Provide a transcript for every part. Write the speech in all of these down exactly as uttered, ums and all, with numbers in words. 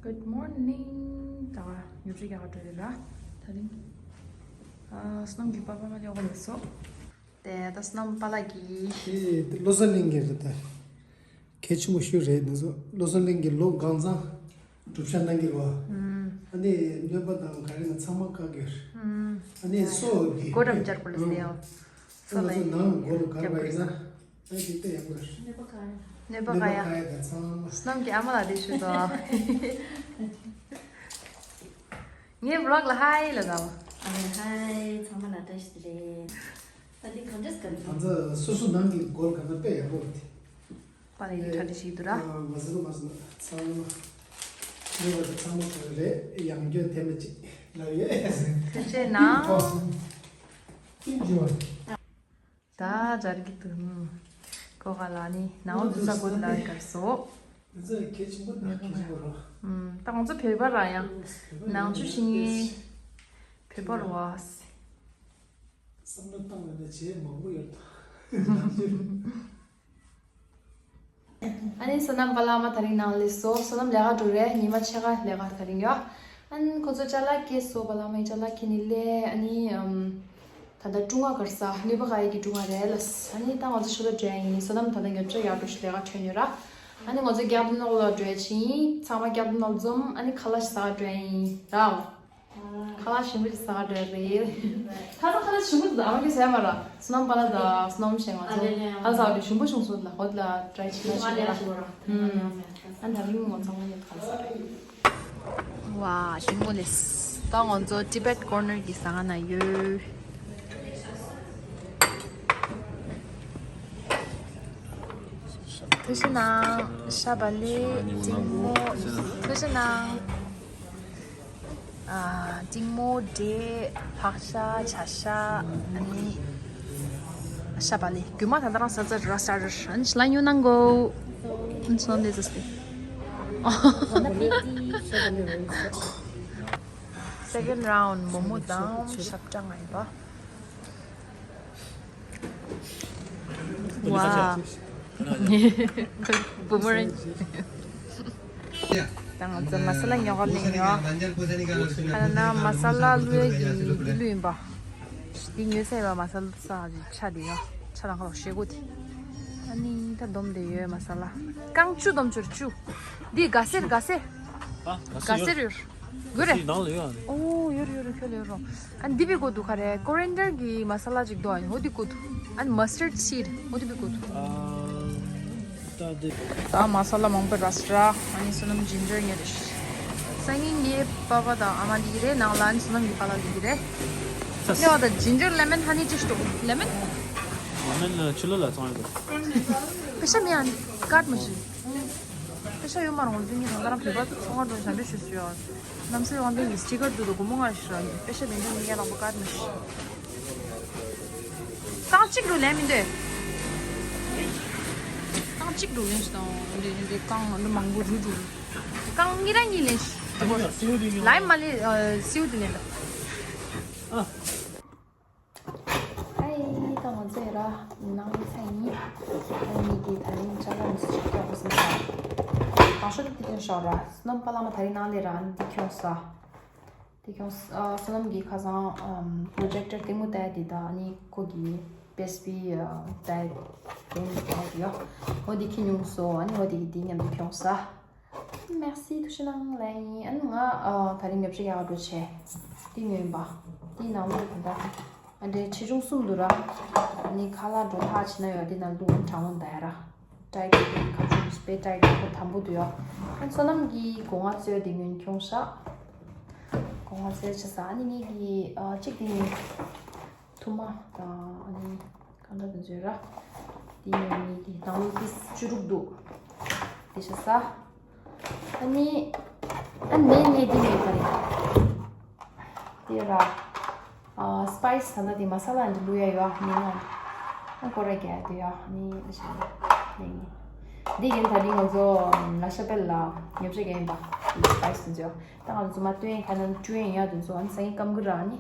Good morning. ད་ཉོ་ཆ་རྒྱག་ག་འགྲོ་ཡོད་ལ། ད་རིང་ཨ་བསོད་ནམས་ཀྱི་པ་ཕ་མ་ལ་ཡོང་བ་ལས་སོ། དེ་ད་བསོད་ནམས་པ་ལགས་ཀྱིས། དེ་བློ་བཟང་གླིང་གི་རེད་ད། གལ་ཆེན་པོ་ཤོས་རེད། ང་ཚོ་བློ་བཟང་གླིང་གི་ལོ་གང་ཚང་གྲུབ་ཆ་གནང་གི་རེད་བ། ཨ་ནི་སྣོན་པ་དང་ག་རེ་ང་ཚང་མ་བཀག་གི་ཡོད་རེད། ཨ་ནི་སོ་གི་སྒོ་འགྲམ་སྦྱར་དགོས་ལ་ཟེར་ཡོད། ང་ཚོ་ནང་སྒོ་ལ་གར་བ་ཡིན་ན་ཨ་ཅིག་ཏེ་ཡག་པོ་རེད། སྣོན་པ་ག་ཡ། སྣོན་པ་ག་ཡ་དང་ཚང་མ། བསོད་ནམས་ཀྱི་ཨ་མ་ལགས་དེ་ཞུ་དོ། ངའི་vlog་ལ་ཧའི་ལ་དང་། ཨ་ཧའི་ཚང་མ་ལ་བཀྲ་ཤིས་བདེ་ལེགས། ད་འདི་གང་འདྲས་ག་ང་ཚོ་སོ་སོ་ནང་གི་སྒོ་ལ་གར་ན་དཔེ་ཡག་པོ་རེད། པ་ལགས་ཀྱི་གྲ་སྒྲིག་ཞིག་འདུག་ར། ཨ་མ་ཟེར་མ་ཟེར་ཚང་མ། ངེས་པར་དུ་ཚང་མ་ག་རེ་རེད། ཡང་བསྐྱར་ཐེངས་མ་གཅིག་ལབ་ཡོད། ཐུགས་རྗེ་གནང་། ཐུགས་རྗེ་ཆེ། ད་སྦྱར་གི་འདུག་ཧུམ། ཀོ་ག་ལ་ནི་ནང་འོ་འདུག་ས་བུད་ལ་གར་སོ། འདི་ཚོ་གལ་ཆེན་པོ་དང་གལ་ཆེན་པོ་རེད། ཧུམ། ད་ང་ཚོ་བོད་པ་ར་ཡང་ནང་ཆོས་ཤེས་མཁན་བོད་པ་རེད་བ། བསམ་བློ་བཏང་བ་ན་བྱས་མང་པོ་ཡོད་ད། ནང་ཆོས། ཨ་ནི་བསོད་ནམས་པ་ལགས་མ་དེ་རིང་ནང་ལས་སོ། བསོད་ནམས་ལས་ཀ་འགྲོ་རེད། ཉི་མ་ཕྱེད་ཀ་ལས་ཀ་དེ་རིང་ཡོད། ཨ་ནི་ཁོ་ཚོ་ཅ་ལག་སྐྱེལ་སོ། པ་ལགས་མའི་ཅ་ལག་ཁྱེར་ནི་ལས། ཨ་ནི་ཨམ། ད་ལྟ་ཀྲུང་ཨ་གར་ས་ནུས་པ་ག་ཡི་གི་ཀྲུང་ཨ་རེད་ལ། ཨ་ནི་ད་ང་ཚོ་ཤོ་ལོ་འགྲོ་ཡ་ཡིན། བསོད་ནམས་ད་ལྟ་ཉོ་ཆ་ཡག་འགྲོ་ཞིག་ལས་ཀ་འཕྲོད་ཡོད་ར། ཨ་ནི་ང་ཚོ་རྒྱག་ཏུ་ནོག་ལ་འགྲོ་ཡ་ཕྱིན། ཚང་མ་རྒྱག་ཏུ་ནོག་འཛོམས། ཨ་ནི་ཁ་ལག་ཞིག་ཟ་ག་འགྲོ་ཡ་ཡིན་ར། ཁ་ལག་ཞིམ་པོ་ཞིག་ཟ་ག་འགྲོ་ཡ་རེད། ཁ་ལག་ཁ་ལག་ཞིམ་པོ་འདུག་ཨ་མ་གིས་ཟ་ཡ་མ་ར། བསོད་ནམས་པ་ལགས་དང་བསོད་ནམས་གཞན་ང་ཚོ་ཨ་ལེ་ལེ། ཁ་ལག་ཟ་བ་དེ་ཞིམ་པོ་བྱུང་སོང་ལ། ཧོད་ལ་ཏྲའི་ཆི་ལ་ཞིམ་པོ་ར། ཨ་ད་རིང་ང་ཚང་མ་ཡོད་ཁ་ལག་ཟ། ཝ་ཞིམ་པོ་ལེ། ད་ང་ཚོ་Tibet Corner་གི་ཟ་ཁང་ན་ཡོད། ཐུགས་རྗེ་གནང་། ཤ་བག་ལེབ་ཏིང་མོ། ཐུགས་རྗེ་གནང་། ཨ་ཏིང་མོ། འབྲས། ལྷག་ཤ། བྱ་ཤ། ཨ་ནི་ཤ་བག་ལེབ། རྒྱུ་མ་ད་ལྟ་རང་ཟ་ཚར་ར་སྟར་ཏར། ཨ་ནི་ཤ་ལ་ཉོ་གནང་གོ། ཨ་ནི་ཤ་ལ་ཉོ་ཟ་སྟེ། Second round་མོག་མོག་དང་ཤ་བཀྲ་ང་ཡིན་པ། ཝ། བུ་མོ་རེད། ད་ང་ཚོ་མ་ས་ལ་ཉོ་ག་ལེན་ཡོད། ཨ་ན་མ་ས་ལ་བླུགས་ཡ་གི་འདི་བླུགས་ཡིན་པ། འདི་ཉོས་ས་ཡོད་པ། མ་ས་ལ་ས་ཆ་འདི་ཡོད། ཆ་ལ་ཁ་ལོ་ཤེ་གོ་དེ། ཨ་ནི་ད་སྡོམ་དེ་ཡོད་མ་ས་ལ། རྐང་བཅུ་སྡོམ་བཅུ་རེད་བཅུ། འདི་ག་སེར་ག་སེར། ག་སེར་ཡོད། གུ་རེ། ནང་ལ་ཡོད་ཨ་ནི། ཨོ་ཡོད་རེད་ཡོད་རེད། ཁྱོད་ལ་ཡོད་རོ། ཨ་འདི་བི་གོ་འདུག་ག་རེ། coriander་གི་མ་ས་ལ་ཅིག་འདུག་ཨ་ནི་ཨོ་འདི་གོ་འདུག་ཨ་ནི་mustard seed་ཨོ་འདི་བི་གོ་འདུག་ཨ་ད་འདི། ད་མ་ས་ལ་མང་པོ་ར་སི་ཏྲ། ཨ་ནི་བསོད་ནམས་ginger་ཉོས་རེད། སང་ཉིན་ངའི་པ་ཕ་དང་ཨ་མ་འདི་གི་རེད། ནང་ལ་ཨ་ནི་བསོད་ནམས་ཀྱི་པ་ལགས་འདི་གི་རེད། ལེ་བ་ད་ginger lemon honey་ཅི་ཞིག་འདུག lemon། lemon་ཕྱི་ལོགས་ལ་ཚོང་ཡོད་པ། པེ་ཤ་མི་ཨ་ནི་ཀར་མ་ཞིག་པེ་ཤ་ཡོད་མ་རུང་ཚུལ་ངས་ད་ལྟ་རང་བོད་པ་ཚོང་ཁང་དུ་ཞབས་འདྲེན་ཞུས་སུ་ཡོད། གནམ་སའི་དབང་ལྡན་གྱི་སི་ཊི་ཀར་འདུག་དོ་སྒོར་མོ་ལྔ་ཞིག་རག་ཡིན། པེ་ཤ་དེ་འདྲ་མི་ཉན་ནག་པོ་ཀར་མ་ཞིག་རྐང་གཅིག་རུ་ལེན་མི་འདོད། རྐང་གཅིག་རུ་ལེན་ཞིག་དང་འདི་འདི་རྐང་འདི་མང་པོ་རུ་རུ། རྐང་གཉིས་ར་གཉིས་ལེན་ཞིག་ལའི་མ་ལེ་སིའུ་དེ་ལེན་ད། ཨ། ཨའི་ད་ང་ཚོས་ར་ནང་ཚ་ཡིན། ཨ་ནི་གི་ད་རིང་ཅ་ལག་མི་སུ་ཅིག་སྐྱོང་ཟིན་ས། གང་ཤོད་དེ་དེ་ཤོག་ར། བསོད་ནམས་པ་ལགས་མ་ད་རིང་ནང་ལས་ར་ཨ་ནི་དེ་ཁྱོངས་ས། དེ་ཁྱོངས་ས། བསོད་ནམས་ཀྱི་ཁ་སང་projector་ལྟད་མོ་ལྟ་ཡ་དེ་དང་ཨ་ནི་ཁོ་གི་པི་ཨེས་པི་ལྟ་ཡ་དེ་ཡོད། འོ་དེ་ཁྱེར་མྱོང་སོང་། ཨ་ནི་འོ་དེ་གི་དེ་མཉམ་དུ་ཁྱོངས་ས། Merci། ཐུགས་རྗེ་གནང་ལབ་ཡིན། ཨ་ནི་ང་ཨ་ད་རིང་ཉོ་ཆ་རྒྱག་ག་འགྲོ་བྱས། འདི་ཉོས་ཡིན་པ། འདི་ནང་ལོགས་དེ་འདྲ། ཨ་འདྲའི་ཆེ་ཆུང་གསུམ་འདུག་ར། ཨ་ནི་ཁ་ལག་འགྲོ་ཐག་ཆད་ན་ཡོད་འདི་ནང་བླུགས་དྲང་བོ་འདའ་ཡ་ར། ཀྲའི་གི་ཁ་ཆུང་སྤེ་ཀྲའི་གི་ཁོ་དམ་པོ་འདུག་ཡོད། ཨ་ནི་བསོད་ནམས་ཀྱི་སྒོ་ང་ཚོས་འདི་ཉོས་ཁྱོངས་ཤག་སྒོ་ང་ཚོས་ཆ་ས་ཨ་ནི་ངེད་ཀྱི་ཨ་གཅིག་འདི་ཉོས། ཐུར་མ་དང་ཨ་ནི་གང་འདྲ་དུ་བཟོས་ར། དེ་ཡང་ནི་དེ་དང་པོ་པིས་བཅུ་དྲུག་འདུག་དེ་བྱས་ས། ཨ་ནི་ཨ་ནི་ནི་དེ་ནི་ག་རེ། དེ་ར། ཨ་སི་པའི་སི་ད་ལྟ་དེ་མ་ས་ལ་འདི་བླུག་ཡ་ཡོད་ཨ་ནི་ང་། ཨ་ཀོ་ར་རྒྱག་ཡ་དེ་ཡོད་ཨ་ནི་ཨ་ཞེ་ནི་ནི། འདི་ཡིན་ད་རིང་ང་ཚོ་ལ་ཤ་པེལ་ལ་ཉོ་ཆ་རྒྱག་ཡིན་པ། དེ་སི་པའི་སི་དུ་ཚོ། ད་ང་ཚོ་མ་སྟོན་ཡིན་ཁ་ན་བཅུ་ཡན་ཡ་དུ་ཚོ་ཨ་ནི་སང་ཉིན་སྐམ་གི་ར་ཨ་ནི།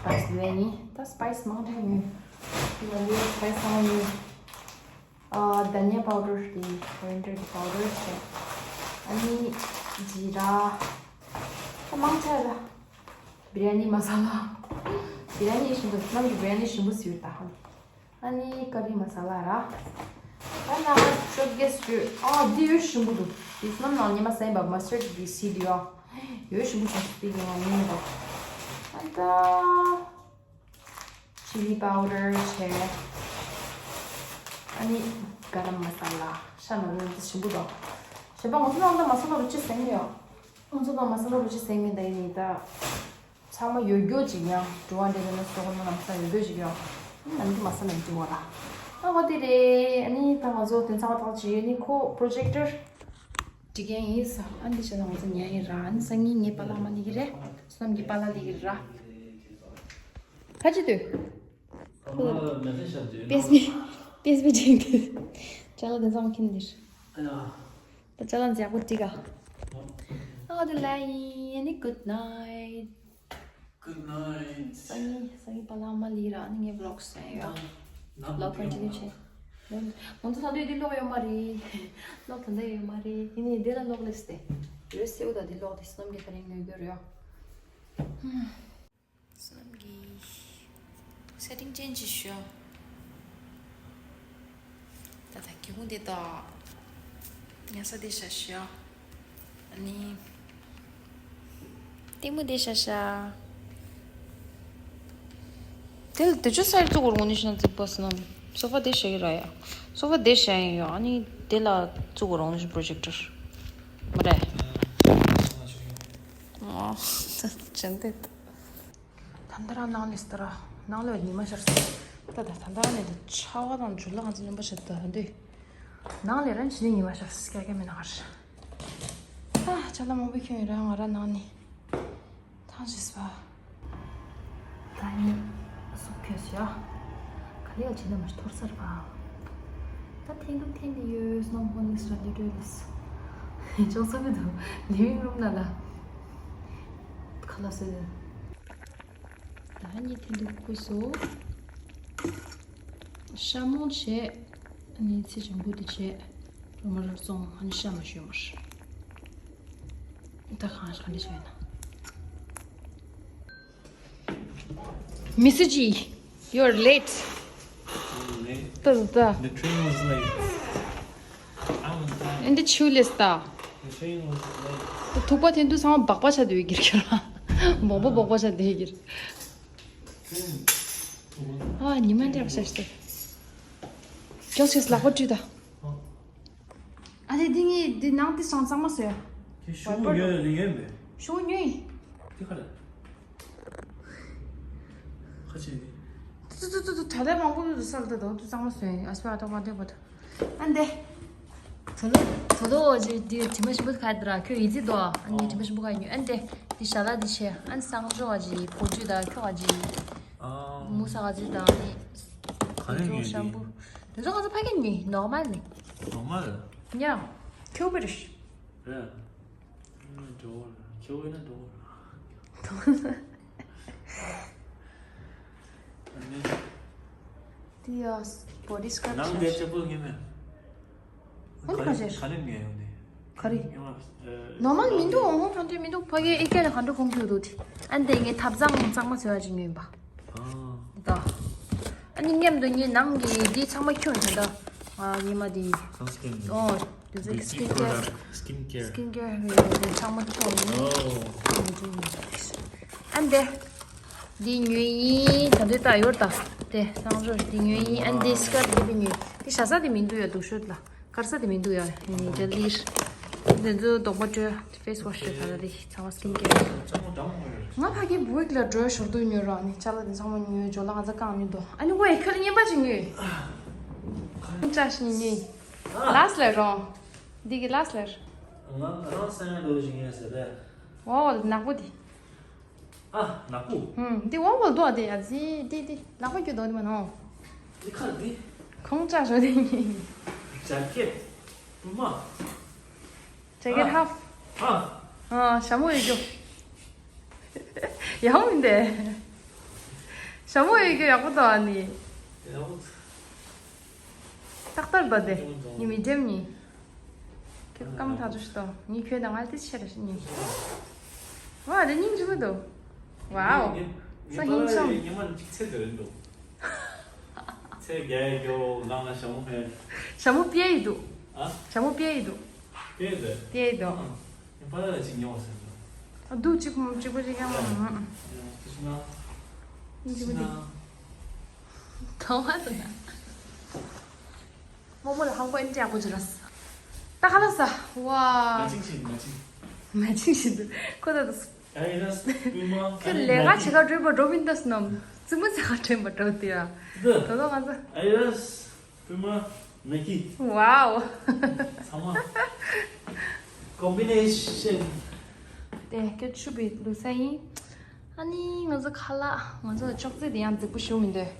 སི་པའི་སི་ལོས་ནི། ད་སི་པའི་སི་མང་དྲགས་ཉོས། དེ་ང་ལོས་སི་པའི་སི་མང་ཉོས། ཨ་དྷ་ནི་ཡ་པའུ་ཌར་དེ་ཀོ་རི་ཡན་ཌར་གི་པའུ་ཌར་བྱས། ཨ་ནི་ ཇི་ར། ད་མང་ཆེ་ར། བི་རི་ཡ་ནི་མ་ས་ལ། བི་རི་ཡ་ནི་ཞིམ་པོ། ནམ་གྱི་བི་རི་ཡ་ནི་ཞིམ་པོ་ཟེར་ད། ཨ་ནི་ཀ་རི་མ་ས་ལ་ར། ད་ན་ཤོག་གེ་སུ། ཨ་འདི་ཡོད་ཞིམ་པོ་འདུག་འདི་ནམ་ནང་ཉི་མ་ཟ་ཡིན་པ། མ་སི་ཊར་གི་སི་ཌི་ཡོད། ཡོད་ཞིམ་པོ་ཞིམ་པོ་འདི་ཡིན་ང་ཉིན་པ། ཨ་ད། ཆི་ལི་པའུ་ཌར་བྱས། ཨ་ནི་ག་རམ་མ་ས་ལ། ཤ་ན་ལུང་འདི་ཞིམ་པོ་འདུག་གཞན་པ་ང་ཚོ་ནང་ད་མ་ས་ལ་རུ་ཅི་ཟེར་ནི་ཡོད། ང་ཚོ་ནང་མ་ས་ལ་རུ་ཅི་ཟེར་མིན་ད་ཡིན་ནི་ད། ཚང་མ་ཡོད་རྒྱུ་ཅིག་ཡང་འགྲོ་བ་འདྲེ་ན་སོགས་ན་ལམ་སང་ཡོད་རྒྱུ་ཅིག་ཡང་། ནམ་གྱི་མ་ས་ན་འགྲོ་བ་ར། ཨ་ཁོ་དེ་རེད། ཨ་ནི་ད་ང་ཚོ་དེ་ཚང་མ་ཐག་ཅིག་ཡོད་ནི་ཁོ་པོ་རོ་ཇེག་ཊར་འབྲི་མཁན་ཡིན་ས། ཨ་འདི་བྱས་ན་ང་ཚོ་ཉལ་ཡིན་ར། ཨ་ནི་སང་ཉིན་ངའི་པཱ་ལགས་མ་ལི་གི་རེད། བསོད་ནམས་ཀྱི་པཱ་ལགས་ལི་གི་ར། ཁ་ཅི་དུས། པེས་མི་པེས་མི་ཅིག་དུས། ཅ་ལག་དེ་ཚང་མ་ཁྱེར་འདིར། ད་ཅ་ལག་ཡག་པོ་སྒྲིག་ག་ཨ་དེ་ལ་ཡིན་ནི། Good night. Good night. སང་ཉིན་སང་ཉིན་པཱ་ལགས་མ་ལི་ར། ཨ་ནི་ངའི་བི་ལོག་སེ་ཡོད། ནང་བི་ལོག་ཁོན་ཊི་ནིའུ་བྱེད། ང་ཚོ་ད་ལྟ་འདི་ལོག་ཡོད་མ་རེད། ལོག་ད་ལྟ་ཡོད་མ་རེད། ཡིན་ནའི་འདི་ལ་ལོག་ལེ་སྟེ། རེད་སེའུ་ད་འདི་ལོག་དེ་བསོད་ནམས་ཀྱི་ད་རིང་ངོས་གྱུར་ཡོད། བསོད་ནམས་ཀྱི་སེ་ཊིང་ཅེན་ཇི་ཞུ། ད་ད་སྒེའུ་ཁུང་དེ་དང་ཉལ་ས་དེ་བཞག་ཞུ། ཨ་ནི་ལྟད་མོ་དེ་བཞག་བཞག་དེ་ལ་དེ་ཆུ་སར་བཙུགས་རུང་ནི་ཤ་ན་རྩིག་པ་སྣམ་སོ་ཕ་དེ་བཞག་གི་ར་ཡ། སོ་ཕ་དེ་བཞག་ཡིན་ཡོད། ཨ་ནི་དེ་ལ་བཙུགས་རུང་ནི་པོ་རོ་ཇེག་ཊར་མ་རེད། ཨོ་ཅན་དེ། ད་ལྟ་རང་ནང་ལས་སྟ་ར། ནང་ལས་ཉི་མ་ཤར་སོང་། ད་ད་ད་ལྟ་རང་ནས་ད་ཆར་པ་དང་འཇུ་ལག་ང་ཚོ་རྣམ་པ་ཤར་ད་འདི། ནང་ལས་རང་ཇི་ནས་ཉི་མ་ཤར་སོང་། སྐྱ་སྐྱ་མེད་ན་གར། ད་ཅ་ལག་མང་པོ་ཁྱོན་ཡོད་ར། ང་རང་ནང་ནས་ཐང་ཆད་སོང་། ད་ནི་སུབ་ཁྱོད་སོང་ཡ། ག་ལེ་ཡ་ཇི་ནས་མ་ཐོར་སར་བ། ད་འཐེན་འདུག་འཐེན་ནས་ཡོད། སྣང་ཧོན་ནི་སྲ་ལེ་ཏོའི་ལས། ཅོག་ཙམ་མི་འདུག་ལི་ཝིང་རུམ་ནང་ལ། ཁ་ལག་བཟོས། ད་ནི་འཐེན་འདུག་སྐུ་སོ། ཤ་མོང་བྱས། ཨ་ནི་ཚེ་ལྗང་གུ་དེ་བྱས། རོ་མ་རོ་བཙོང་། ཨ་ནི་ཤ་མ་ཞོན་མར། ད་གང་གང་འདྲ་བྱས་ན། མི་སི་ཇི། You're late. ད་ད་ད། The train was late. I was tired. ཨེ་འདི་ཆུ་ལས་ད། The train was late. ད་ཐུག་པ་འཐེན་དུས་ཚང་མ་སྦག་སྦག་ཆགས་བསྡད་ཡོད་ཀྱི་ར། སྦོང་པོ་སྦོང་པོ་ཆགས་བསྡད་ཡོད་ཀྱི་ར། Train was ཨ་ཉི་མ་འདྲ་བ་ཤར་སྟེ། ཅོག་ཅོག་ལག་པ་བཀྲུས་ད། ཨ་དེ་འདི་ངས་འདི་ནང་དེ་སང་གཙང་མ་བཟོས། དེ་ཤུ་གུ་ཉོས་ཡོད་ཡོད་མེད། ཤུ་གུ་ཉོས་ཡིན། དེ་ག་རེད། ཁ་ཆེ་ནི། ཏུ་ཏུ་ཏུ་ཏུ་ད་ལྟ་མང་པོ་ཏུ་ཏུ་སལ་ད་དོ་ཏུ་གཙང་མ་བཟོས་ཡིན། ཨ་སི་པ་ཨ་ཏོ་མ་ཏེ་པ་ཏོ། ཨ་འདེ། ད་ལོ་ད་ལོ་ཨོ་ཇི་འདི་དྲི་མ་ཞིམ་པོ་ཁ་དྲ་ཁྱོད་ཡིད་ཆེས་དོ། ཨ་ནི་དྲི་མ་ཞིམ་པོ་ཁ་ཉོས། ཨ་འདེ། འདི་ཞྭ་ལག་འདི་ཆེ། ཨ་ནི་སང་ཇོ་ཨ་ཇི་བོ་ཇུ་ད་ཁྱོད་ཨ་ཇི། མུ་ས་ཨ་ཇི་ད་ནི། ག་རེ་ཉོས་འདི། ཤམ་པུ། དེ་ཚོ་ང་ཚོ་ཕ་གི་ཉོས་ནོར་མལ་ནི། ནོར་མལ། ཡ། ཁྱོད་པར། རེད། འགྲོ་བར་ཁྱོད་ཡིན་ན་འགྲོ་བར། དེ་ཡ་བོ་ཌི་སི་ཀྲབ་ནང་བྱས། དེ་ཅེ་པོ་ངེས་མེད། ཧོན་ག་ཞེས། ག་ནས་ཉོས་ཡོང་ནས། ག་རེ། ཡོང་བ། ནོར་མལ་མི་འདུག་ཨོ་ཧོན་གང་འདྲ་མི་འདུག་ཕ་གི་ཨི་ཀེ་ལ་གང་འདྲ་གོང་ཁྱོད་འདུག་དེ། ཨ་འདི་ངས་ཐབ་ཚང་གཙང་མ་བཟོས་ཡ་ཅིག་ཉོས་པ། ད། ཨ་ནི་མཉམ་དུ་ངའི་ནང་གི་འདི་ཚང་མ་ཁྱོད་ད་ལྟ། ཨ་ངའི་མ་འདི། སན་སི་ཀྲིན། ཨོ། དེ་ཚོ་སི་ཀིན་ཀེར། སི་ཀིན་ཀེར། སི་ཀིན་ཀེར་ཚང་མ་ཁྱོད་ནི། ཨོ། ཨ་འདི། འདི་ཉོས་ཡིན། ད་འདི་ད་ཡོད་ད། དེ་སང་ཞོགས་འདི་ཉོས་ཡིན། ཨ་འདི་སི་ཀར་འདི་བི་ཉོས། འདི་ཞ་ས་དེ་མི་འདུག་ཡ་འདུག་ཤོད་ལ། དཀར་ས་དེ་མི་འདུག་ཡ། ཡིན་ནི་ཇ་ལིར། འདི་ཚོ་རྡོག་པ་སྤྲོད། ཕེ་སི་ཝ་ཤི་རེད་ད་ལྟ་དེ་ཚང་མ་སི་ཀིན་ཀེར། ང་ཕ་གི་བུ་ཡིག་ལ་འགྲོ་ཞོར་དུ་ཉོས་རོགས་ནི་ཅ་ལག་དེ་ཚང་མ་ཉོས། ཇོ་ལག་ང་ཚ་གང་ཉོས་དོ། ཨ་ནི་ཝེ་ཁྱོད་ལ་རྔན་པ་ཅིག་ཉོས། ཅ་ཤི་ཉོས། ལ་སི་ལེ་རོང་། འདི་གི་ལ་སི་ལེ། ང་རང་སེམས་ཡང་འགྲོ་བཞིན་ཡོད་ཟེར་རེད། ཝ་ཝ་ནག་པོ་དེ། ཨ། ནག་པོ། ཧུམ། འདི་ཝ་ཝ་དོ་དེ་ཡ་ཟི་དེ་དེ་ལག་པ་རྒྱུ་དོ་དེ་མ་ནོ། འདི་ཁ་འདི། ཁོང་ཅག་ཞོ་དེ་ཉིན། ཇེ་ཀེད། པུ་མ། ཇེ་ཀེད་ཧབ། ཨ། ཨ། ཞྭ་མོ་ཡོད་རྒྱུ། ཡག་མིན་ཏེ། ཞྭ་མོ་ཡོད་རྒྱུ་ཡག་པོ་དོ་ཨ་ནི། ཡག་པོ། ཏག་ཏག་དོ་དེ། ཉི་མི་འགྲེམ་ཉི། སྐམ་ཐག་ཆོད་ཤི་ཏོ། ངའི་ཁྱོད་དང་ང་ལྟི་ཆེ་ར་ཤི་ཉིན། ཝ་དེ་སྙིང་རྗེ་མོ་འདུག་ཝའོ། ངའི་ས་ཧིན་སོང་། ངའི་པ་ལ་ཉི་མ་གཅིག་ཚེ་དེ་རེད་འདུག་ཚེ་རྒྱལ་གྱོ་ལང་ལ་ཞྭ་མོ་ཕེ། ཞྭ་མོ་པེ་ཡི་འདུག་ཨ། ཞྭ་མོ་པེ་ཡི་འདུག་དེ་རེད། དེ་ཡི་འདུག་ཨ། ངའི་པ་ལ་གཅིག་ཉོ་བ་ཟེར་འདུག་ཨ། འདུག་གཅིག་གཅིག་པོ་ཅིག་ཡང་ཨ། ཨ། ཨ། དེ་ཤི་ན། སྙིང་རྗེ་མོ་འདུག་ཤི་ན། དང་བ་དང་ན། རྨོ་མོ་ལ་ཧང་པོ་ཨེན་ཏྲི་ཡག་པོ་བྱེད་ར། ད་ཁ་ལག་ཟ། ཝ། མ་ཅིག་ཅིག་མ་ཅིག་མ་ཅིག་ཞིག་འདུག་ཁོ་ད་ད། ཨ་ཡེ་ར་སྤུས་མ། ཁྱོད་ལས་ཀ་བྱེད་ག་འགྲོ་བ་འགྲོ་མིན་ད་སྣོམ། རྩེད་མོ་རྩེ་ག་འགྲོ་བ་འགྲོ་དེ་ཡ། ད་ད་ང་ཚོ། ཨ་ཡེ་ར་སྤུས་མ་ནེ་ཀི། ཝའོ། ཚང་མ་ཀོམ་བི་ནེ་ཤན། དེ་ཁྱོད་ཆུ་བི་ལུག་ས་ཡིན། ཨ་ནི་ང་ཚོ་ཁ་ལག་ང་ཚོ་ཅོག་ཙེ་དེ་ཡང་རྫིག་པོ་ཞུ་མི་འདོད།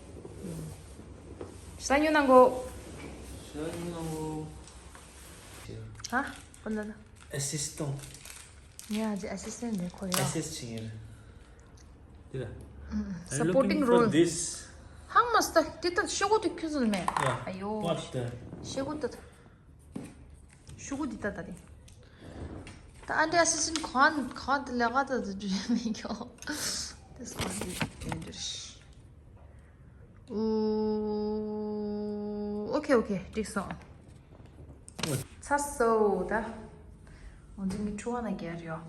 ཤ་ཉོ་ནང་གོ། ཤ་ཉོ་ནང་གོ། ཧ། ཁོ་ན་ད། ཨེ་སིས་ཏོང་། ངས་ཨ་ཅེ་ཨེ་སིས་ཏན་དེ་ཁོ་ཡ། ཨེ་སིས་ཆིང་ཡེ། དེ་ལ། སཔོར་ཊིང་རོལ། ཧང་མ་སྟ་དེ་ད་ཤོག་གུ་དེ་ཁྱོད་ཚོ་མེད། ཡ། ཨ་ཡོ། What the? ཤོག་གུ་ད། ཤོག་གུ་འདི་ད་ད་རེད། ད་ཨ་འདྲ་ཨ་སི་སི་ཁོང་ཁོང་དེ་ལས་ཀ་ད་དུ་འཇུ་མི་ཁྱོ། དེ་སོང་དེ་ག་འདྲ་རེད། ཨོ། ཨོ་ཁེ་ཨོ་ཁེ་འགྲིག་སོང་། ཚ་སོ་ད། ང་ཚོ་ངའི་ཁྲུ་བ་ན་རྒྱལ་ཡོ།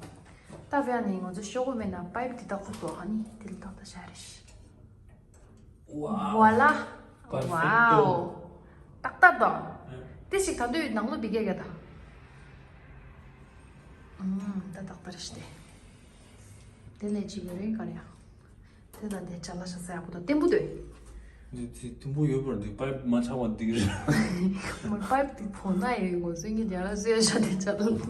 ད་བས་ནི་ང་ཚོ་ཤོག་གུ་མེད་ན་པའིབ་འདི་ད་ཁུག་ཏོ་ཨ་ནི་དེ་ལ་ད་ད་ཤ་རེད། Voila. Perfecto. Wow. ཏག་ཏག་དང་། ཨ། དེ་ཞིག་ད་དུས་ནང་ལོ་བི་གེ་ག་ད། ཨུམ། ད་ཏག་ཏག་རེད་ཤི་དེ། དེ་ལས་ཅི་ག་རེད་ག་རེད། དེ་དང་དེ་ཅ་ལག་ཤ་ཚ་ཡག་པོ་དང་བརྟན་པོ་དོད། འདི་དེ་བརྟན་པོ་ཡོད་པར་འདི་པའིབ་མ་ཆག་པ་འདི་རེད། མ་པའིབ་དེ་བོ་ན་ཡོད་ངོ་སོ་ངའི་རྒྱ་ལ་སོས་ཤ་དེ་ཅ་ལག་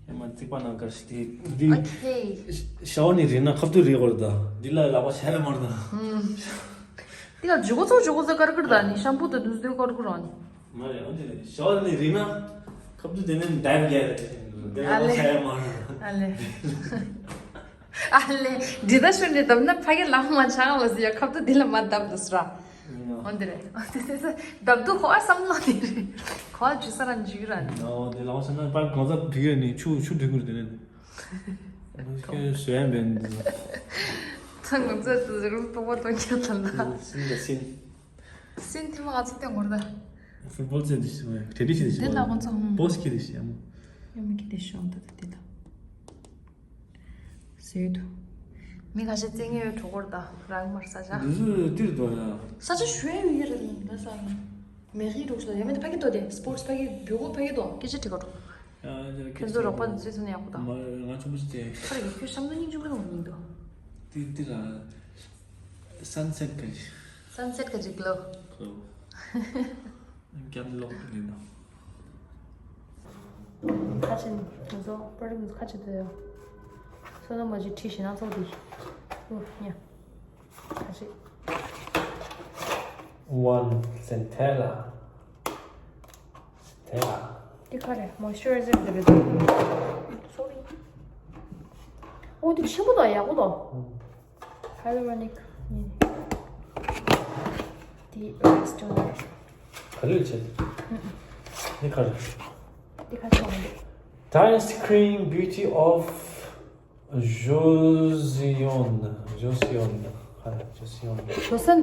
ཡ་མ་རྩིག་པ་ནང་དཀར་ཞིག་དེ་འདི། ཨོ་ཁེ། ཤ་བ་ནི་རིག་ན་ཁབ་ཏུ་རིག་བར་ད། འདི་ལ་ལག་པ་ཤ་ལ་མར་ད། ཨུམ། འདི་ལ་ཇུ་གོ་ཚོ་ཇུ་གོ་ཚོ་ཀར་ཀར་ད་ནི་ཤམ་པུ་ད་དུས་དུས་ཀར་ཀར་ར་ནི། མ་རེད་ཨོ་འདི་རེད། ཤ་བ་ནི་རིག་ན་ཁབ་ཏུ་དེ་ནས་འདའ་རྒྱ་རེད། འདི་ལ་ལག་པ་ཤ་ལ་མར་ད། ཨ་ལེ། ཨ་ལེ། ཨ་ལེ། འདི་ད་ཤུ་འདི་དམ་ན་ཕ་གི་ལག་མ་ཆག་ལ་ཟི་ཡ་ཁབ་ཏུ་འདི་ལ་མ་བརྡབ་འདུག་སུ་ར། ཨོ་འདི་རེད། ཨོ་དེ་དེ་དེ་བརྡབ་འདུག་ཁོ་ཨ་བསམ་བློ་དེ་རེད། ཁོ་ཨ་ཇུ་ས་ར་འཇུ་ར་ནི། ཨོ་དེ་ལག་ས་ན་པར་གང་ཟག་བུ་གས་ནི་ཆུ་ཆུ་འདུག་གི་རེད་དེ་ནས། ཁྱོད་བཟོས་ཡ་མེད་འདི། ཚང་ང་ཚོ་དེ་རུ་པོ་པོ་གཏོང་ཁྱོད་ཐམ་ད། སིན་ད་སིན། སིན་དེ་མ་ང་ཚོ་དེ་ངོར་ད། ཕུཊ་བོལ་ཚེ་འདི་ཞིག་མ་ཡོད་དེ་འདི་ཞིག་འདི་ལ་ཁོང་ཚོ་ཧུམ། བོ་སི་ཁི་འདི་ཞིག་ཡ་མོ། ཡ་མི་ཁི་དེ་ཤོང་ད་ད་དེ་ད། ཟེར་དུ། མི་ཁ་ཤས་བཙན་ངེས་ཡོད་གྲོགས་སྐོར་དང་རང་མར་ས་ཆ། འདི་ཚོ་ཏིར་དོ་ཡ། ས་ཆ་ཞུ་ཡ་ཡོད་ཀྱི་རེད་འདི་ས་ཡིན། མེ་ཁི་རོགས་ཤོད་ཡ་མེད་ཕ་གི་དོ་དེ་སི་པོར་ཊི་ཕ་གི་བུ་གོ་ཕ་གི་དོ་སྐད་ཆ་དྲི་ག་འགྲོ། ཡ་ཁྱོད་ཚོ་རོགས་པ་འདི་ཚོས་ཚོ་ནས་ཡག་པོ་དང་། མ་ང་ཆུང་པོ་ཞིག་བྱས། ཁ་རེ་ཁྱོད་ཤམ་ཐུང་སྙིང་རྗེ་མོ་ཡོང་མིན་འདུག་ཏིར་ཏིར་ཨ། སན་སེཊ་ག་ཅིག་སན་སེཊ་ག་ཅིག་ལོ། ཁོ། ཀྱང་ལོག་ཡིན་ནོ། ཁ་ཆེ་ནི་ང་ཚོ་པར་ཁ་ཆེ་དེ་སོ་ནམ་མ་ཅིག་ཁྲིད་ཞིག་ན་ཚོགས་དེ། ཨུ་ཉ། ཁ་ཆེ། One Centella། Centella། འདི་ག་རེད། མོ་ཨིས་ཅུ་རའི་ཛར་དེ་རེད། སོ་རི། ཨོ་འདི་ཆེན་པོ་དང་ཡག་པོ་དང་། Hyaluronic། འདི་རེས་ཊོ་ནར། ག་ལེར་བྱེད། འདི་ག་རེད། འདི་ག་ཚོང་འདི། Dynasty Cream Beauty of Joseon། Joseon། ག་རེ་Joseon། ཇོ་སན།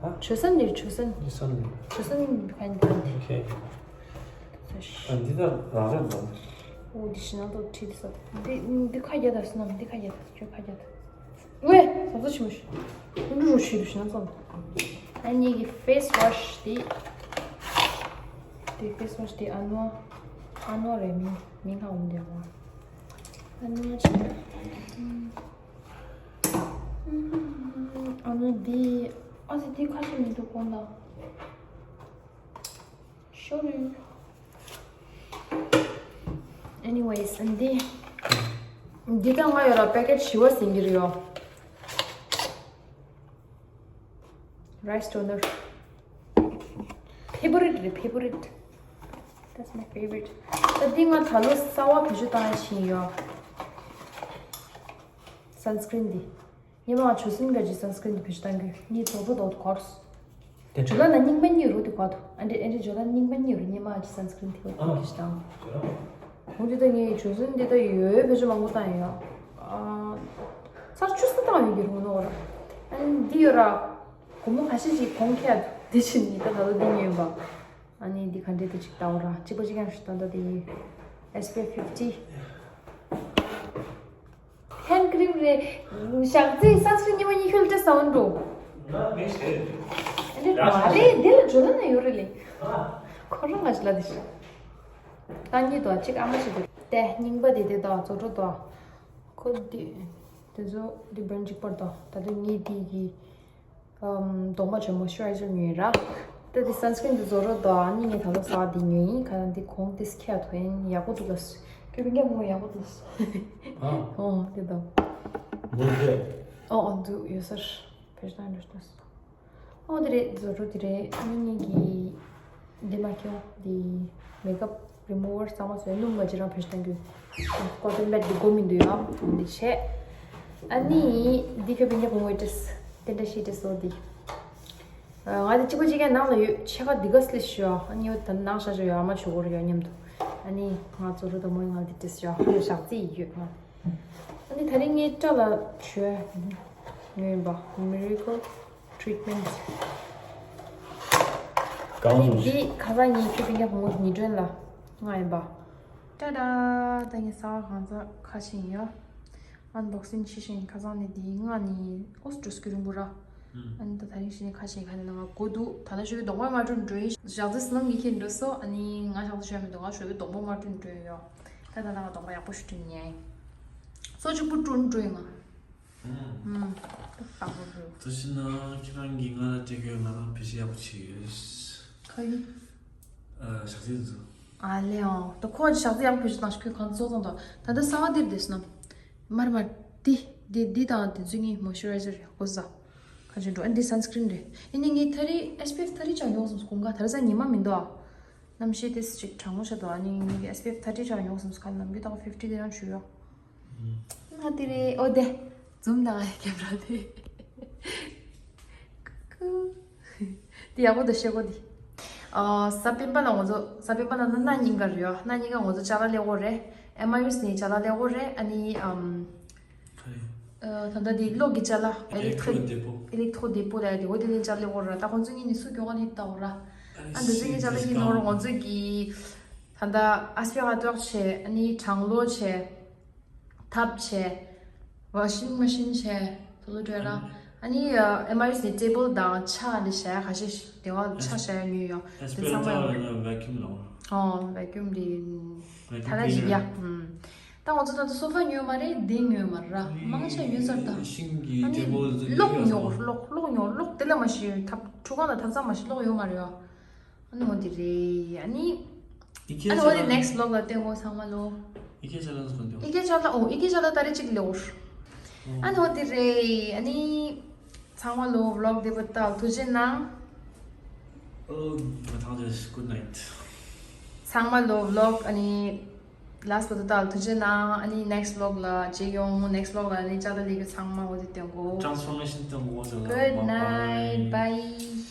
ཧ། ཇོ་སན་ནི་ཇོ་སན། Joseon། ཇོ་སན་ག་འདི་ག་འདི། ཨོ་ཁེ། ཨ་འདི་ད་རང་རེད་འདུག་ཨོ་འདི་ཤི་ན་ཏོ་ཁྲིད་དེ་ས། འདི་འདི་ཁ་རྒྱ་ད་སི་ན་འདི་ཁ་རྒྱ་ད་ཁྱོད་ཁ་རྒྱ་ད། ཝེ། ཟ་ཟ་ཆི་མོ་ཤི། ཀུན་འགྲོ་ཤི་དུ་ཤི་ན་ཙམ། ཨ་ནི་གི་ཕེ་སི་ཝ་ཤི་དེ། དེ་ཕེ་སི་ཝ་ཤི་དེ་ཨ་ནོ། ཨ་ནོ་རེད་མིང་མིང་ཧ་འོང་དེ་བ། ཨ་ནོ་ཆི། ཨ་ནོ་དེ། ཨ་ཙི་དེ་ཁ་ཤས་མི་འདུག་གོང་ལ། Sorry། Anyways, and the འདི་ད་ང་ཡོད་ལ་པེ་ཀེཊ་བཞི་བ་ཟིན་གྱི་རེད་ཡོ། Rice toner། Favorite རེད། Favorite། That's my favorite. ད་འདི་ང་ད་ལོ་གསར་བ་བེད་སྤྱོད་བཏང་ཡ་ཕྱིན་ཡོ། Sunscreen འདི། ཉི་མ་ཇོ་སན་ག་ཅི་སན་སི་ཀྲིན་དེ་བེད་སྤྱོད་གཏང་གི་ནི་ཏོག་ཏོག་ཏོག་ཏོ་གོར་སི། ཇོ་ལ་ན་རྙིང་པ་གཉིས་རུ་དེ་བར་དུ་ཨ་འདྲེ་ཨ་འདྲེ་ཇོ་ལ་རྙིང་པ་གཉིས་རུ་སྙེ་མ་ཨ་ཅི་སན་སི་ཀྲིན་ཐིག་ཨ་ཁྱི་ཞིག་དང་། ཇོ་ལ། ཧོ་འདི་ད་ངས་ཇོ་ལན་འདི་ད་ཡོད་བེད་སྤྱོད་མང་པོ་བཏང་ཡོད། ཨ་ཚར་བཅུ་གསུམ་བཏང་ཡོད་ཀྱི་རུང་ནོ་ར། ཨ་འདི་ཡོད་ར། སྒོར་མོ་ཁ་ཤས་ཅིག་གོང་ཁྱད་དུ་འདི་བཞིན་ཡིན་ད་ད་ལོ་འདི་ཉོས་པ། ཨ་ནི་འདི་ག་འདྲེ་ད་ཅིག་ལྟ་བ་ར་གཅིག་པ་གཅིག་རྐྱང་ཞིག་ད་ད་དེ་ཡིན། S P F fifty། ཧན་ཀི་རིམ་རེད། ཞག་རྩི་སན་སི་ཀྲིན་ཉི་མ་གཉིས་ཤུལ་ཏེ་སའུན་འགྲོ། ང་མེད་ཤེས། ཨ་ནི་མ་རེད་འདི་ལ་ཇོ་ལ་ན་ཡོད་རེད་ལེ། ཁོ་རང་ང་ཞིག་ལ་དེ་ཤི། ད་གཉིས་དོ་གཅིག་ཨ་མ་ཞིག་དེ་ཏེ་རྙིང་པ་དེ་དེ་དོ་ཛོ་ཏྲོ་དོ། ཁོ་དེ་དེ་ཚོ་དེ་བན་གཅིག་པར་དོ་ད་དུང་ངའི་དེ་གི་ཨམ་གདོང་པ་ཆེན་མོ་ཤུ་ར་ཡི་ཟར་ཉོས་ར། ད་དེ་སན་སི་ཀྲིན་དེ་ཛོ་ཏྲོ་དོ་ཨ་ནི་ངས་ད་ལོ་ས་དེ་ཉོས་ཡིན་ཁ་ཡང་དེ་གོང་དེ་སྐྱ་ཐོན་ཡག་པོ་འདུག་ལ། ཁྱོད་བན་གྱི་མོ་ཡག་པོ་འདུག་ཨ། ཨོ་དེ་དོ། ལོ་རྒྱུས། ཨོ་ཨོ་འདུག་ཡོད་སར་བེད་སྟངས་འདྲ་ཞིག་འདུག་ཨོ་དེ་རེད་ཛོ་ཏྲོ་དེ་རེད་ཨ་ནི་གཉིས་ཀྱི་འདི་མ་ཁྱོད་འདི་མེག་ཨབ་རི་མུ་ཝར་གཙང་མ་བཟོས་སྣུམ་མ་ཅི་རང་བེད་སྟངས་རྒྱུ་ཀོ་ཏོན་པེད་འདི་སྒོ་མི་འདུག་ཡ་འདི་བྱས། ཨ་ནི་འདི་ཁྱོད་བན་གྱི་བུ་མོའི་ཏྲེས་དེ་འདྲ་ཤི་ཏྲེས་ལོ་འདི། ང་དེ་གཅིག་པ་གཅིག་རྐྱང་ནང་ལ་ཡོད་ཕྱེད་ཀ་འདི་ག་སླེབས་ཤོག་ཨ་ནི་ཡོད་ད་ནང་བཞག་བཞག་ཡོད་ཨ་མ་ཞུ་གོ་ར་ཡོད་མཉམ་དུ་ཨ་ནི་ང་ཛོ་ཏྲོ་དོ་མོ་ཡི་ང་འདི་ཏྲེས་ཤོག་ཞག་རྩི་ཡི་ཡོད་ང་ཨ་ནི་ད་རིང་ངའི་སྐྲ་ལ་བྱོས་ཉོས་ཡིན་པ་མི་རི་ཀལ། Treatment། གང་སོང་། འདི་ཁ་སང་ཉིན་ཁྱོད་པིན་ཀ་བུ་མོ་ཉི་སྒྲོན་ལ་མངགས་ཡིན་པ། ཏྲ་ཏྲ། ད་ངས་གསར་པ་གང་ཚ་ཁ་ཕྱེ་ཡིན་ཡ། Unboxing་ཕྱི་ཤིང་ཁ་སང་ནས་འདི་མངགས་ནི་ཨོ་སི་འགྲོ་སྐྱོ་རིང་པོ་ར། ཨ་ནི་ད་ད་རིང་ཕྱི་ནས་ཁ་ཕྱེ་ཁ་ནས་ནང་ང་གོ་འདུག་ད་ལྟ་ཞོགས་པའི་གདོང་པ་མ་བཀྲུས་འགྲོ་ཡིན། ཞག་རྩི་སྣུམ་གྱི་ཁྱེར་འགྲོ་སོ་ཨ་ནི་ང་ཞག་རྩི་ཞོགས་མི་འདུག་ང་ཞོགས་པའི་གདོང་པ་མ་བཀྲུས་འགྲོ་ཡིན་ཡ། ད་ད་ད་ང་གདོང་པ་ཡག་པོ་ཞིག་བཀྲུས་ཉན་ཡིན། སོ་གཅིག་པུ་བཀྲུས་འགྲོ་ཡིན་ང་། ཨུམ། ཨུམ། ད་ད་ཧོ་ཧོ། དེ་བཞིན་ན་ཁྱེད་རང་གིས་ང་ལ་སྤྲད་རྒྱུ་ང་རང་བེད་སྤྱོད་ཡག་པོ་བྱས་ཡོད། ག་གི། ཨ། ཞག་རྩི་ཚོ། ཨ་ལེ་ཨོ། ད་ཁོ་ཞག་རྩི་ཡག་པོ་བེད་སྤྱོད་བཏང་ཞིག་ཁོས་གང་ཚོགས་ཚོགས་དང་ད་ལྟ་གསང་བ་འདིར་བསྡད་སོང་ན། མར་མར། འདི། འདི་འདི་དང་དེ་ཚོ་གཉིས་མོ་ཤུ་རའི་ཛར་རེད་གོ་ས། ག་ཅན་འགྲོ་ཨ་འདི་སན་སི་ཀྲིན་རེད། ཨ་ནི་ངས་ད་རེས་ཨེས་པི་ཨེཕ་ད་རེས་ཅང་ཡོང་སོང་དགུན་ཁ་ད་རེས་ས་ཉི་མ་མི་འདུག་ཨ། གནམ་གཤིས་དེ་ཅིག་གྲང་མོ་ཆགས་འདུག་ཨ་ནི་ངས་ཨེས་པི་ཨེཕ་ད་རེས་ཅང་ཡོང་སོང་ཁ་ནམ་རྒྱུན་ད་ཕིབ་ཊི་དེ་རང་ཞུ་ཡོད། ང་དེ་རེད་ཨོ་དེ། ཛུམ་དང་ཁེམ་ར་དེ། ཀུ་ཀུ། དེ་ཡག་པོ་འདུག་ཤེལ་སྒོ་དེ། ཨ། གཟའ་སྤེན་པ་ལ་ང་ཚོ་གཟའ་སྤེན་པ་ལ་ན་གནའ་སྙིང་ག་རེད་ཡོད། གནའ་སྙིང་ག་ང་ཚོ་ཅ་ལག་ལེན་དགོས་རེད། ཨེམ་ཨའི་ཡུ་སི་ནས་ཅ་ལག་ལེན་དགོས་རེད། ཨ་ནི་ཨམ། ག་རེ། ཨ། ད་ལྟ་དེ་གློག་གི་ཅ་ལག་ཨེ་ལེག་ཊི་རོ་ཌེ་པོ། ཨེ་ལེག་ཊི་རོ་ཌེ་པོ་ལ་དེ་འོ་དེ་ནས་ཅ་ལག་ལེན་དགོས་རེད། ད་ཁོང་ཚོ་གཉིས་ནས་སུ་མགྱོགས་ནས་ལྟ་བ་ར། ཨ་འདི་ཚོ་གཉིས་ཅ་ལག་ཡིན་ནོར་ང་ཚོ་གི། ད་ལྟ་ཨ་སྤེ་ཧ་ཏོག་བྱས་ཨ་ནི་གྲང་གློག་བྱས། ཐབ་བྱས། ཝ་ཤིང་མ་ཤིན་བྱས། ཐོ་ལོ་ཏྲེ་ར། ཨ་ནི་ཨེམ་ཨའི་ཡུ་སི་ནས་ཊེ་བལ་དང་ཕྱག་འདི་བྱས་ཁ་ཤས་ཤིག་དེ་བ་ཕྱག་བྱས་ཉོས་ཡོད། དེ་ཚང་མ་ཡོད། ཝེ་ཀིའུམ་ལ། ཨོ་ཝེ་ཀིའུམ་འདི། ད་ལྟ་ཞིག་ཡ། ད་ང་ཚོ་ད་ལྟ་སོ་ཕ་ཉོས་མ་རེད་འདི་ཉོས་མ་རེད་ར། མང་ཆེ་ཡོད་ཚར་ད། ཤིང་གི་ཨ་ནི་ཊེ་བལ་ཟེར་གློག་ཡོད་ཉོ་ས། གློག་གློག་ཉོ་གློག་དེ་ལ་མ་ཤི་ཐབ་ཁྲུ་གང་ལ་ཐབ་ཚང་མ་ཤི་གློག་ཡོད་མ་རེད་ཡ། ཨ་ནི་འོ་དེ་རེད་ཨ་ནི། ཨི་ཁེ་ཨ་ནི་འོ་དེ་ཅ་ལག་ནེག་སི་ཊི་ཝི་ལོག་ལ་བསྟན་དགོས་ཚང་མ་ལོ། ཨི་ཁེ་ཅ་ལག་ཚོ་འདུག་ཨི་ཁེ་ཅ་ལག་ཨོ་ཨི་ཁེ་ཅ་ལག་ད་རེ་གཅིག་ལེ་འོར། ཨ་ནི་འོ་དེ་རེད་ཨ་ནི། ཚང་མ་ལོ་ཝི་ལོག་དེ་བ་ལྟ་ཐུགས་རྗེ་གནང་། ཨོ། མ་ཐང་རེད། Good night། ཚང་མ་ལོ་ཝི་ལོག་ཨ་ནི། ལ་སི་ཊི་བ་ལྟ་ཐུགས་རྗེ་གནང་ཨ་ནི་ནེག་སི་ཊི་ཝི་ལོག་ལ་མཇལ་ཡོང་། ནེག་སི་ཊི་ཝི་ལོག་ལ་ཨ་ནི་ཅ་ལག་ལེ་གི་ཚང་མ་འོ་དེ་སྟོན་གོ། Transformation སྟོན་གོ་ཟེར་ལ། Good night bye།